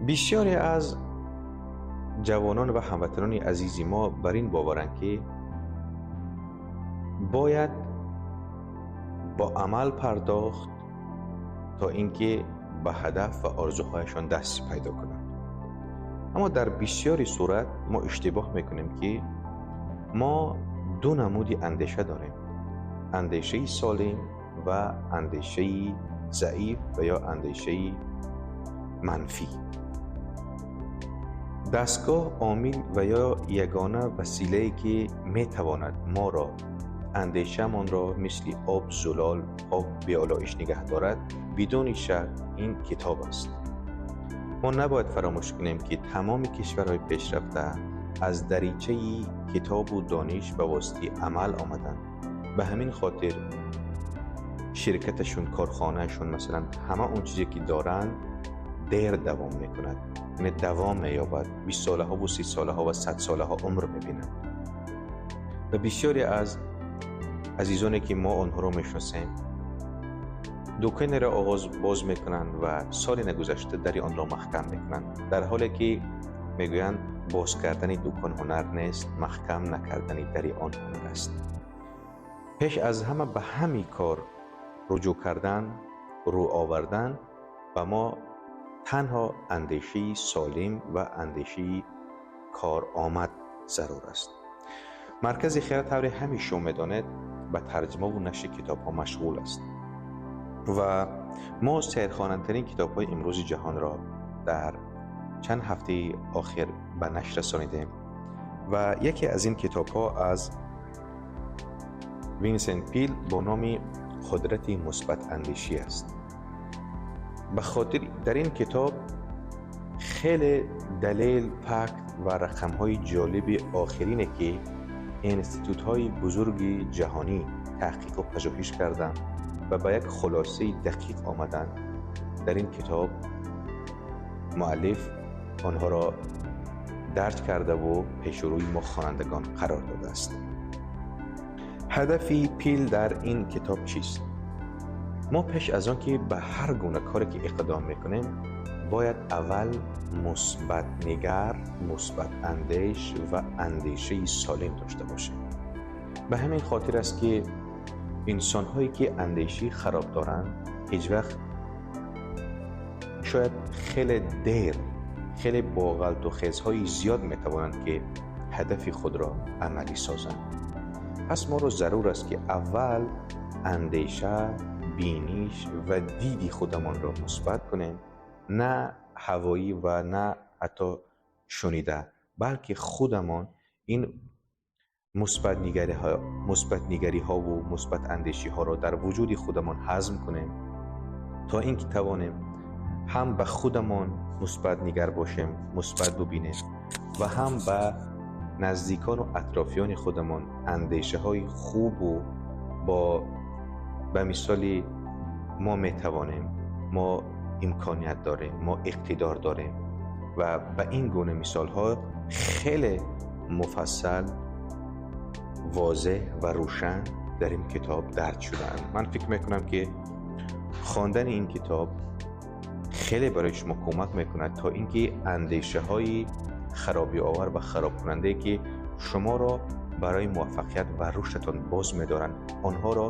Бисёре аз ҷавонон ва ҳамватанони азизи мо бар ин боваранд, ки бояд бо амал пардохт то инки ба ҳадаф ва орзуҳояшон даст пайдо кунанд. Аммо дар бисёри сурат мо иштибоҳ мекунем, ки мо ду намуди андеша дорем: андешаи солим ва андешаи заиф ва ё андешаи манфӣ. Дастгоҳ, омил ва ё ягона василае, ки метавонад моро, андешаамонро мисли об зулол, пок, беолоиш нигаҳ дорад, бидуни шак ин китоб аст. Мо набояд фаромӯш кунем, ки тамоми кишварҳои пешрафта аз даричаи китобу дониш ба воситаи амал омаданд. Ба ҳамин хотир ширкаташон, корхонаашон, масалан, ҳама он чизе, ки доранд, дер давом мекунад, яъне давом меёбад, 20 солаҳову 30 солаҳо ва 100 солаҳо умр мебинанд. Ва бисёре аз азизоне, ки мо онҳоро мешиносем, дуконеро оғоз боз мекунанд ва соли нагузашта дари онро маҳкам мекунанд, дар ҳоле ки мегӯянд, боз кардани дукон ҳунар нест, маҳкам накардани дари он ҳунар аст. Пеш аз ҳама ба ҳамин кор руҷӯъ кардан, рӯ овардан ба мо танҳо андешаи солим ва андешаи коромад зарур аст. Маркази Хирад, тавре ҳамин шумо медонед, ба тарҷумаву нашри китобҳо машғул аст ва мо серхонандатарин китобҳои имрӯзи ҷаҳонро дар чанд ҳафтаи охир ба нашр расонидем ва яке аз ин китобҳо аз Винсент Пил бо номи «Қудрати мусбатандешӣ» аст. Ба хотир дар ин китоб хеле далел, факт ва рақамҳои ҷолиби охирине, ки институтҳои бузурги ҷаҳонӣ таҳқиқу пажӯҳиш карданд ва ба як хулосаи дақиқ омаданд, дар ин китоб муаллиф онҳоро дарҷ кардаву пеши рӯи мо хонандагон қарор додааст. Ҳадафи Пил дар ин китоб чист? Мо пеш аз он ки ба ҳар гуна коре ки иқдом мекунем, бояд аввал мусбатнигар, мусбатандеш ва андешаи солим дошта бошем. Ба ҳамин хотир аст, ки инсонҳое, ки андешаи хароб доранд, ҳеҷ вақт, шояд хеле дер, хеле бо ғалту хезҳои зиёд метавонанд, ки ҳадафи худро амалӣ созанд. Пас моро зарур аст, ки аввал андеша, биниш ва диди худамонро мусбат кунем, на ҳавоӣ ва на ҳатто шунида, балки худамон ин мусбатнигариҳову мусбатандешиҳоро дар вуҷуди худамон ҳазм кунем, то ин ки тавонем ҳам ба худамон мусбатнигар бошем, мусбат бубинем ва ҳам ба наздикону атрофиёни худамон андешаҳои хубу бо ба мисоли мо метавонем, мо имконият дорем, мо иқтидор дорем ва ба ин гуна мисолҳо хеле муфассал, возеҳ ва рӯшан дар ин китоб дарҷ шудаанд. Ман фикр мекунам, ки хондани ин китоб хеле барои шумо кӯмак мекунад, то ин ки андешаҳои харобиовар ва харобкунандае, ки шуморо барои муваффақият ва рушдатон боз медоранд, онҳоро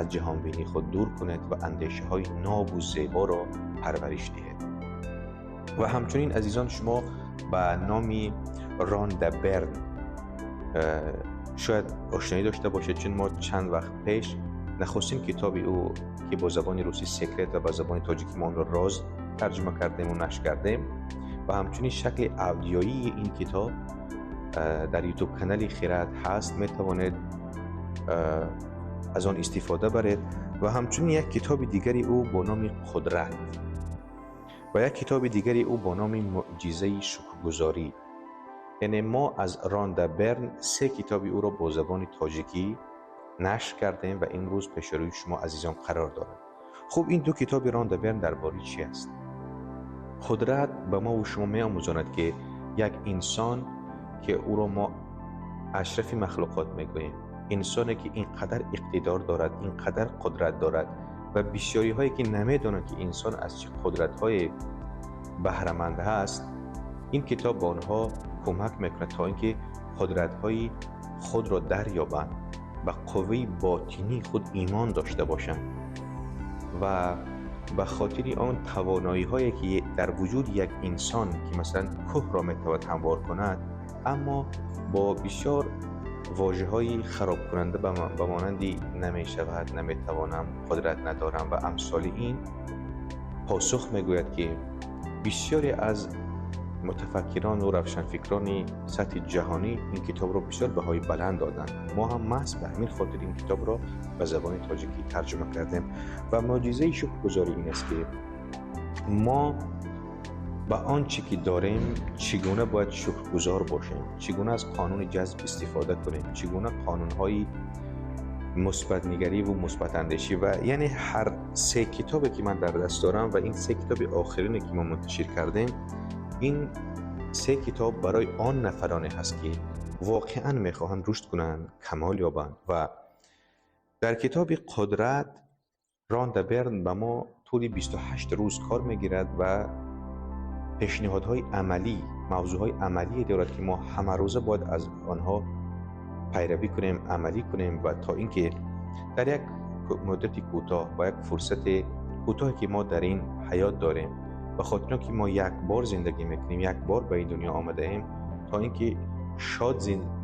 аз ҷаҳонбинии худ дур кунед ва андешаҳои нобу зеборо парвариш диҳед. Ва ҳамчунин, азизон, шумо ба номи Ронда Берн шояд ошноӣ дошта бошед, чун мо чанд вақт пеш нахустин китоби ӯ, ки бо забони русӣ «Секрет» ва ба забони тоҷикӣ мо онро «Роз» тарҷума кардему нашр кардем ва ҳамчунин шакли аудиоии ин китоб дар Ютуб канали Хирад ҳаст, метавонед аз он истифода баред. Ва ҳамчунин як китоби дигари ӯ бо номи «Қудрат» ва як китоби дигари ӯ бо номи «Мӯъҷизаи шукргузорӣ». Яъне мо аз Ронда Берн се китоби ӯро бо забони тоҷикӣ нашр кардем ва имрӯз пеши рӯи шумо азизон қарор дорад. Хуб, ин ду китоби Ронда Берн дар бораи чӣ аст? «Қудрат» ба мову шумо меомӯзонад, ки як инсон, ки ӯро мо ашрафи махлуқот мегӯем, инсоне, ки ин қадар иқтидор дорад, ин қадар қудрат дорад ва бисёриҳое, ки намедонанд, ки инсон аз чӣ қудратҳое баҳраманд ҳаст, ин китоб ба онҳо кӯмак мекунад то инки қудратҳои худро дарёбанд, ба қувваи ботинии худ имон дошта бошанд ва ба хотири он тавоноиҳое ки дар вуҷуди як инсон, ки масалан кӯҳро метавонад ҳамвор кунад, аммо бо бисёр вожаҳои харобкунанда ба монанди намешавад, наметавонам, қудрат надорам ва амсоли ин посух мегӯяд, ки бисёре аз мутафаккирон ва равшанфикрони сатҳи ҷаҳонӣ ин китобро бисёр баҳои баланд доданд. Мо ҳам маҳз ба ҳамин хотир ин китобро ба забони тоҷикӣ тарҷума кардем. Ва мӯъҷизаи шукргузорӣ ин аст, ки мо ба он чӣ ки дорем чӣ гуна бояд шукргузор бошем, чӣ гуна аз қонуни ҷазб истифода кунем, чӣ гуна қонунҳои мусбатнигарӣ ва мусбатандешӣ ва яъне ҳар се китобе ки ман дар даст дорам ва ин се китоби охирине ки мо мунташир кардем, ин се китоб барои он нафароне ҳаст, ки воқеан мехоҳанд рушд кунанд, камол ёбанд. Ва дар китоби қудрат Ронда Берн ба мо тӯли 28 рӯз кор мегирад ва пешниҳодҳои амалӣ, мавзӯъҳои амалие дорад, ки мо ҳамарӯза бояд аз онҳо пайравӣ кунем, амалӣ кунем ва то инки дар як муддати кӯтоҳ, ба як фурсати кӯтоҳе ки мо дар ин ҳаёт дорем, ба хотири он ки мо як бор зиндагӣ мекунем, як бор ба ин дунё омадаем, то инки шод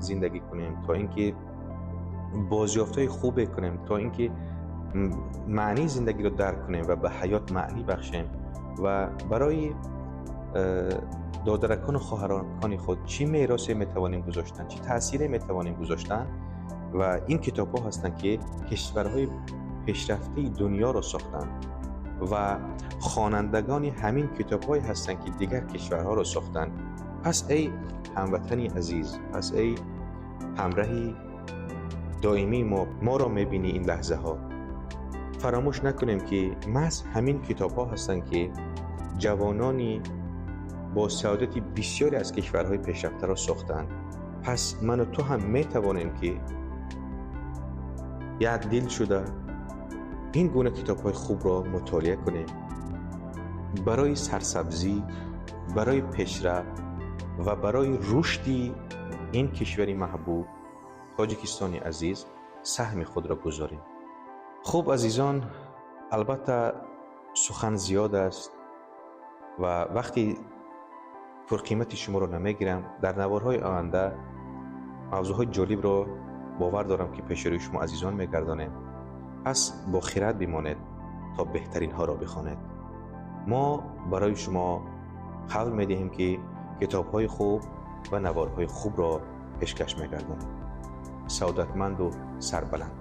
зиндагӣ кунем, то инки бозёфтҳои хубе кунем, то инки маънии зиндагиро дарк кунем ва ба ҳаёт маънӣ бахшем ва барои додаракон ва хоҳаракони худ чӣ меросе метавонем гузоштан, чӣ таъсире метавонем гузоштан. Ва ин китобҳо ҳастанд, ки кишварҳои пешрафтаи дунёро сохтанд ва хонандагони ҳамин китобҳое ҳастанд, ки дигар кишварҳоро сохтанд. Пас эй ҳамватани азиз, пас эй ҳамраҳи доимии мо, моро мебинӣ ин лаҳзаҳо, фаромӯш накунем, ки маҳз ҳамин китобҳо ҳастанд, ки ҷавонони бо саодати бисёре аз кишварҳои пешрафтаро сохтанд. Пас ману ту ҳам метавонем, ки як дил шуда ин гуна китобҳои хубро мутолиа кунем, барои сарсабзӣ, барои пешрафт ва барои рушди ин кишвари маҳбуб Тоҷикистони азиз саҳми худро гузорем. Хуб, азизон, албатта сухан зиёд аст ва вақти пурқимати шуморо намегирам. Дар наворҳои оянда мавзӯъҳои ҷолибро бовар дорам, ки пеши рӯи шумо азизон мегардонем. Пас бо хирад бимонед то беҳтаринҳоро бихонед. Мо барои шумо қавл медиҳем, ки китобҳои хуб ва наворҳои хубро пешкаш мегардонем. Саодатманду сарбаланд бошед.